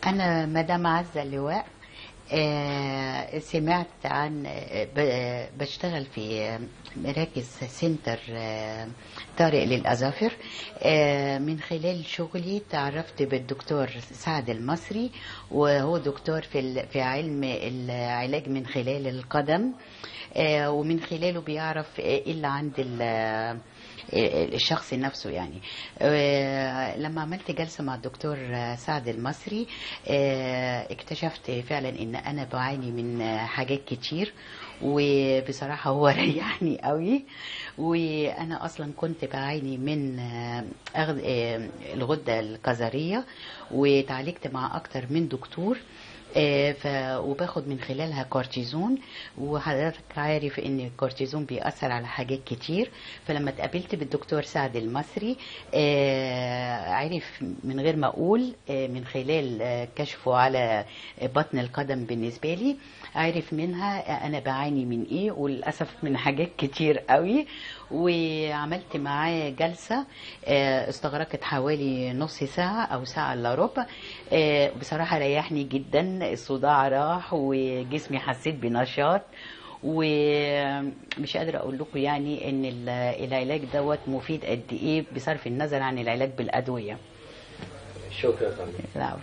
أنا مدام عزة اللواء. سمعت عن بشتغل في مراكز center طارق للأظافر. من خلال شغلي تعرفت بالدكتور سعد المصري، وهو دكتور في علم العلاج من خلال القدم، ومن خلاله بيعرف ايه اللي عند الشخص نفسه يعني. لما عملت جلسة مع الدكتور سعد المصري اكتشفت فعلا ان انا بعاني من حاجات كتير، وبصراحة هو ريحني قوي. وانا اصلا كنت بعاني من الغدة الكظرية، وتعالجت مع اكتر من دكتور، وباخد من خلالها كورتيزون، وحضرتك عارف ان الكورتيزون بيأثر على حاجات كتير. فلما اتقابلت بالدكتور سعد المصري عرف من غير ما اقول، من خلال كشفه على بطن القدم بالنسبة لي، عرف منها انا بعاني من ايه، وللأسف من حاجات كتير قوي. وعملت معاه جلسة استغرقت حوالي نص ساعة او ساعة الا ربع. بصراحة ريحني جدا، الصداع راح وجسمي حسيت بنشاط، ومش قادرة أقول لكم يعني إن العلاج دوت مفيد قد إيه، بصرف النظر عن العلاج بالأدوية. شكرا فندم. العفو.